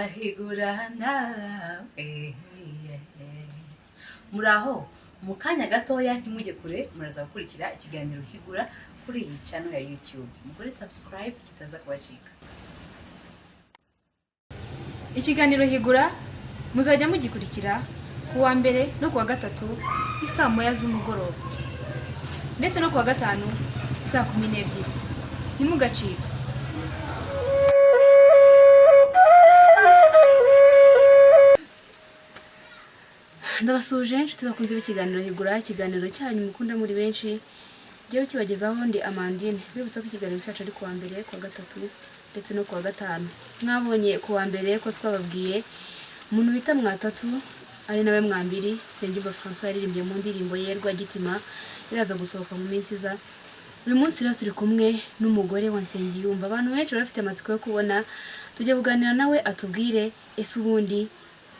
Higura nawe. Muraho, mu kanya gatoya ntimujye kure, muraza gukurikira ikiganiro Higura kuri iyi channel ya YouTube. Mukore subscribe kitaza kubacika. Ikiganiro Higura muzajya mugikurikira ku wa mbere no ku wa gatatu isaa 1 z'umugoroba, ndetse no ku wa gatanu saa 12. Ntimugacike. Ndabasuhuje inshuti bakunze b'ikiganiro Higura, ikiganiro cyanyu mukunda muri benshi. Njyewe ukibagezaho ndi Amandine. Bibutsa ko ikiganiro cyacu ari kuwa mbere, kuwa gatatu ndetse no kuwa gatanu. Mwabonye kuwa mbere ko twababwiye umuntu bita Mwatatu ari nawe Mwambiri Nsengiyumva Francois yaririmbye mu ndirimbo ye Rwagitima iraza gusohoka mu minsi iza. Uyu munsi rero turi kumwe n'umugore wa Nsengiyumva. Abantu benshi bari bafite amatsiko yo kubona, tujya kuganira nawe atubwire ese ubundi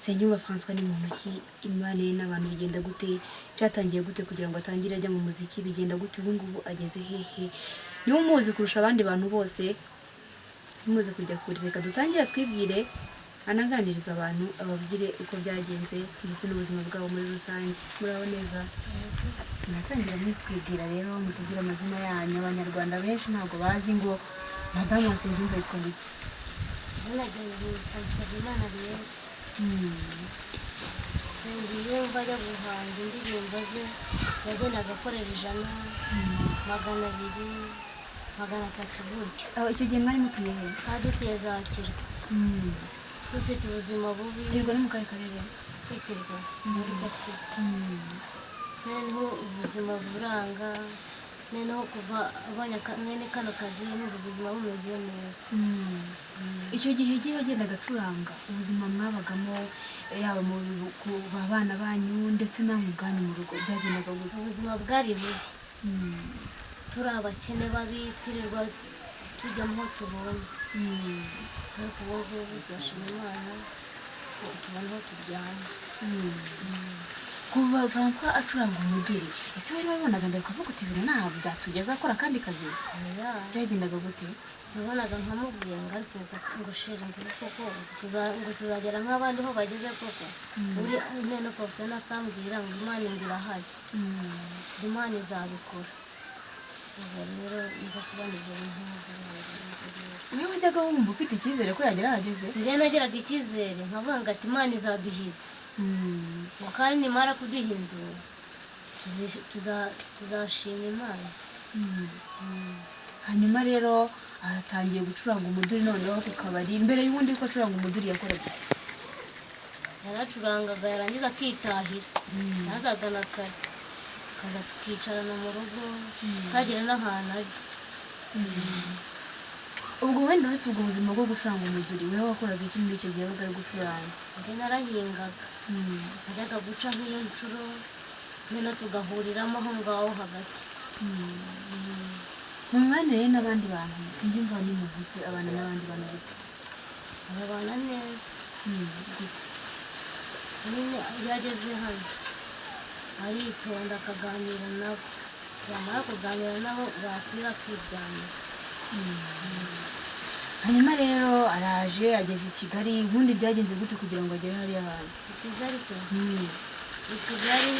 Nsengiyumva Francois ni muntu ki, imibanire n'abantu bigenda gute, byatangiye gute kugira ngo atangire ajya mu muziki, bigenda gute, ubu ngubu ageze hehe. Niwe umuzi kurusha abandi bantu bose, muzi kujya kure. Reka dutangire twibwire, anaganiriza abantu ababwire uko byagenze ndetse n'ubuzima bwabo muri rusange. Muraho neza? Muratangira mutwibwira rero, mutubwire amazina yanyu. Abanyarwanda benshi ntabwo bazi ngo madamu wa Nsengiyumva yitwa ngo iki. Izina ryanjye nitwa Nsabimana Ariette. Nsengiyumva ajya guhanga indirimbo ze yagendaga akorera 100, 200, 300 gutyo. Aho icyo gihe mwari mutuye he? Twari dutuye za Kirwa. Dufite ubuzima bubi. Kirwa ni mu kahe karere? Kirwa muri Gatsibo. Noneho ubuzima buranga, noneho kuva abonye mwene kano kazi numva ubuzima bumeze neza. Icyo gihe igihe yagendaga acuranga, ubuzima mwabagamo yaba mu ku bana banyu ndetse namwe ubwanyu mu rugo byagendaga gute? Ubuzima bwari bubi. Turi abakene babi, twirirwa tujya aho tubonye. Ariko ubu ngubu turashima Imana tubona aho turyama. Kuva Francois acuranga umuduri, ese wari wabonaga mbere ukavuga uti ibintu ntabwo byatugeza akora akandi kazi? Oya. Byagendaga gute? Nabonaga nkamubwiye ngo ariko ngo sheri ngo koko ngo tuzagera nk'abandi ho bageze koko. Uri none papa nakambwira ngo Imana irahari. Imana izabikora. Ubwo rero nza kubona ibyo bintu Wewe wajyaga wumva ufite icyizere ko yagera ahageze? Njye nageraga icyizere nkavuga ngo ati Imana izaduha inzu. Ngo kandi nimara kuduha inzu tuzashima Imana. Hanyuma rero atangiye gucuranga umuduri noneho ku kabari. Mbere y'ubundi ko acuranga umuduri yakoraga? Yaracurangaga yarangiza akitahira. Yazaga na kare akaza tukicarana mu rugo, sagera n'ahantu ajya. Ubwo wenda uretse ubwo buzima bwo gucuranga umuduri, wewe wakoraga iki muri icyo gihe wabaga ari gucuranga? Njye narahingaga. Najyaga guca nk'iyo nshuro, noneho tugahuriramo aho ngaho hagati. Mu mibanire ye n'abandi bantu, Nsengiyumva ni muntu ki, abana n'abandi bantu gute? Babana neza. Nyine iyo ageze hano aritonda akaganira nabo, yamara kuganira nabo bakwira akiryamira. Hanyuma rero araje ageze i Kigali. Ubundi byagenze gute kugira ngo agere hariya hantu? I Kigali se? I Kigali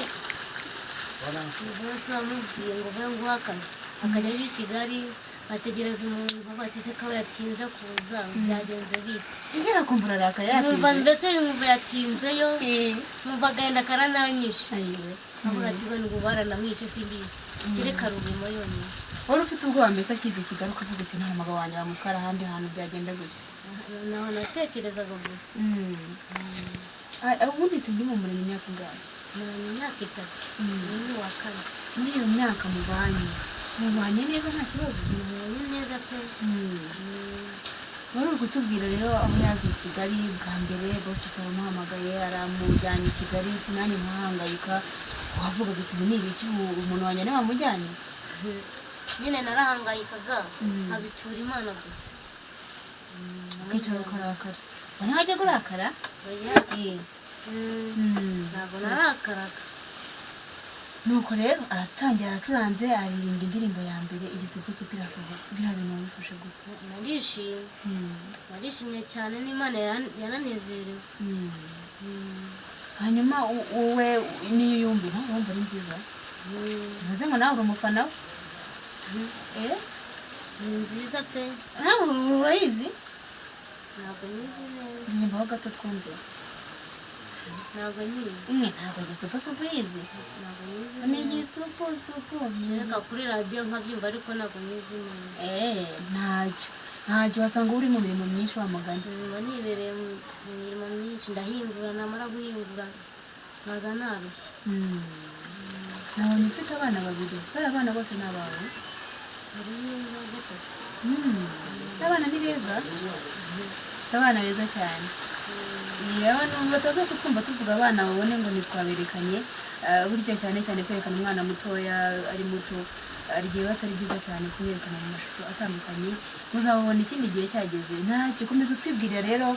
bose bamubwiye ngo ve nguhe akazi, akajya ajya i Kigali ategereza umuntu bavuga ati se ko yatinze kuza byagenze bite? Kigera kumva urarakaye yatinze. Numva mbese numva yatinzeyo, numva agahinda karananyishe. Avuga ati we ngo baranamwishe simbizi, kereka rubimo yonyine. Wari ufite ubwoba mbese akize i Kigali ukavuga uti nta mugabo wanjye bamutwara ahandi hantu byagenda gute? Naho natekerezaga gusa. Ubundi Nsengiyumva muranye imyaka ingahe? Muranye imyaka 3. Ni uwa kane. Muri iyo myaka mubanye, mubanye neza nta kibazo? Mubanye neza pe. Wari uri kutubwira rero aho yaza i Kigali bwa mbere, bose turamuhamagaye aramujyanye i Kigali, nanjye nkahangayika. Wavugaga uti ibi ni ibiki, umuntu wanjye niwe wamujyanye? Nyine narahangayikaga nkabitura Imana gusa. Ukicara ukarakara. Ntajya kurakara? Oya. Ntabwo narakaraga. Nuko rero aratangira, aracuranze, aririmba indirimbo ya mbere Igisupusupu irasohotse. Biriya bintu wabifashe gute? Narishimye, narishimye cyane, n'Imana yaranezerewe. Hanyuma wowe niyo uyumva ntabwo wumva ari nziza? Bivuze ngo nawe uri umufana we? Eh? Ni nziza pe. Nawe urayizi? Ntabwo nyizi neza. Ririmbaho gato twumve. Ntabwo nyizi. Imwe ntabwo Igisupusupu uyizi? Ntabwo nyizi. Ni igisupusupu. Kereka kuri radiyo nkabyumva, ariko ntabwo nyizi neza. Eh, ntacyo ntacyo, wasanga uri mu mirimo myinshi wa mugani. Mba nibereye mu mirimo myinshi, ndahingura, namara guhingura nkaza narushye. Nabonye ufite abana babiri. Bari abana bose ni abawe? Harimo na gatatu. Abana ni beza, abana beza cyane. Abantu bataza kutwumva tuvuga abana babone ngo ntitwaberekanye. Burya cyane cyane kwerekana umwana mutoya ari muto, hari igihe biba atari byiza cyane kumwerekana mu mashusho atandukanye. Muzababona ikindi gihe cyageze. Ntacyo, komeza utwibwirira rero.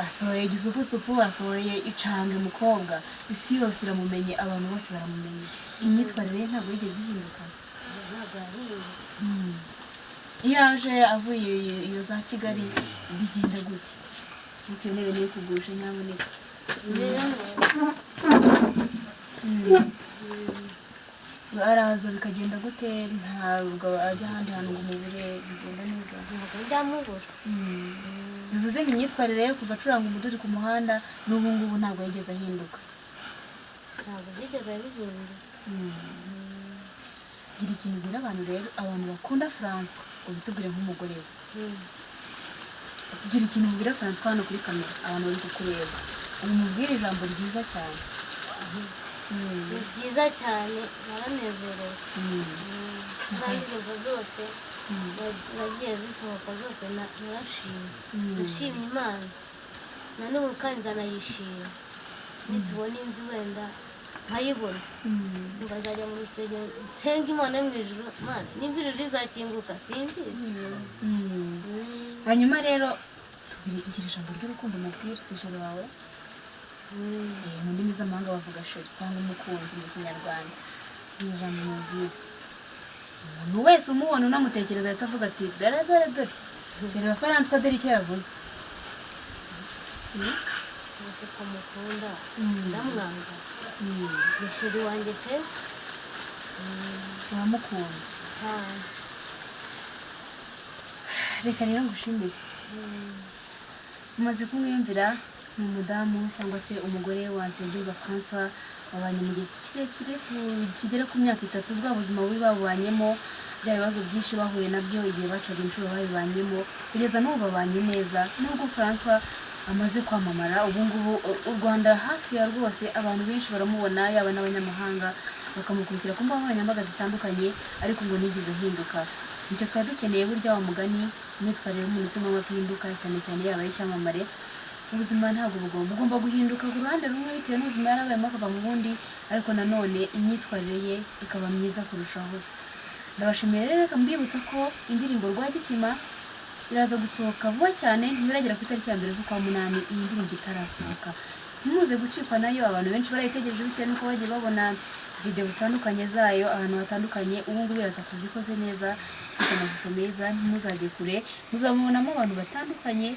Asohoye Igisupusupu, asohoye Icange Mukobwa, isi yose iramumenye, abantu bose baramumenye. Imyitwarire ye ntabwo yigeze ihinduka? Ntabwo yahindutse. Iyo aje avuye iyo za Kigali bigenda gute? Ariko iyo ntebe niyo kugusha, nyamuneka. Araza bikagenda gute? Ntabwo ajya ahandi hantu ngo umubure, bigenda neza? Ntabwo njyamubura. Bivuze ngo imyitwarire ye kuva acuranga umuduri ku muhanda n'ubu ngubu ntabwo yigeze ahinduka? Ntabwo byigeze bihinduka. Gira ikintu ubwira abantu rero, abantu bakunda Francois, ubitubwire nk'umugore we. Gira ikintu ubwira Francois hano kuri kamera, abantu bari kukureba, umubwire ijambo ryiza cyane. Ni byiza cyane, naranezerewe. Nta ndirimbo zose nagiye zisohoka zose narashimye, nashimye Imana, na n'ubu kandi nzanayishima nitubona inzu, wenda nkayibona, ngo nzajya mu rusengero nsenga Imana yo mu ijuru. Imana nimba ijuru rizakinguka simbizi. Hanyuma rero tubwire, gira ijambo ry'urukundo mubwire, si chéri wawe? Mu ndimi z'amahanga bavuga chéri cyangwa umukunzi, mu Kinyarwanda ni ijambo mubwire. Umuntu wese umubona unamutekereza ahita avuga ati: "Dore dore dore chéri wa Francois, dore icyo yavuze." Ese ko mukunda, ndamwanga? Ni chéri wanjye pe. Uramukunda? Cyane. Reka rero ngushimire. Mumaze kumwiyumvira, ni umudamu cyangwa se umugore wa Nsengiyumva Francois, babanye mu gihe kirekire kigera ku myaka 3. Bwa buzima bubi babubanyemo, bya bibazo byinshi bahuye nabyo igihe bacaga inshuro babibanyemo, kugeza n'ubu babanye neza. Nubwo Francois amaze kwamamara ubu ngubu, u Rwanda hafi ya rwose abantu benshi baramubona, yaba n'abanyamahanga bakamukurikira ku mbuga nkoranyambaga zitandukanye, ariko ngo nigeze ahinduka. Nicyo twari dukeneye. Burya wa mugani, imyitwarire y'umuntu si ngombwa ko ihinduka cyane cyane yaba ari icyamamare. Ubuzima ntabwo bugomba guhinduka ku ruhande rumwe bitewe n'ubuzima yarabayemo akava mu bundi, ariko nanone imyitwarire ye ikaba myiza kurushaho. Ndabashimiye rero. Reka mbibutsa ko indirimbo Rwagitima iraza gusohoka vuba cyane, ntibiragera ku itariki ya 1 z'ukwa 8 iyi ndirimbo itarasohoka. Ntimuze gucikwa nayo. Abantu benshi barayitegereje bitewe n'uko bagiye babona videwo zitandukanye zayo ahantu hatandukanye. Ubu ngubu iraza kuzikoze neza, ifite amashusho meza. Ntimuzajye kure, muzamubonamo abantu batandukanye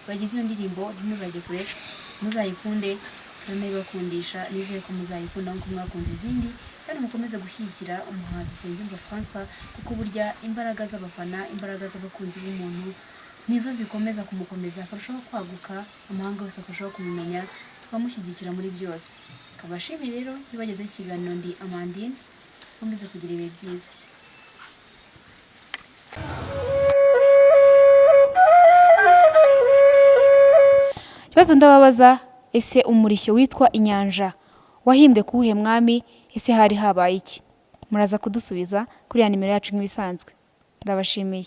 bagize iyo ndirimbo. Ntimuzajye kure, muzayikunde, turanayibakundisha. Nizeye ko muzayikunda nk'uko mwakunze izindi, kandi mukomeze gushyigikira umuhanzi Nsengiyumva Francois, kuko burya imbaraga z'abafana, imbaraga z'abakunzi b'umuntu nizo zikomeza kumukomeza akarushaho kwaguka, amahanga yose akarushaho kumumenya, tukamushyigikira muri byose. Kabashimi rero ntibagezeho ikiganiro, ndi Amandine, mukomeze kugira ibihe byiza. Ikibazo ndababaza: ese umurishyo witwa inyanja wahimbwe kuwuhe mwami? Ese hari habaye iki? Muraza kudusubiza kuri ya nimero yacu nk'ibisanzwe. Ndabashimiye.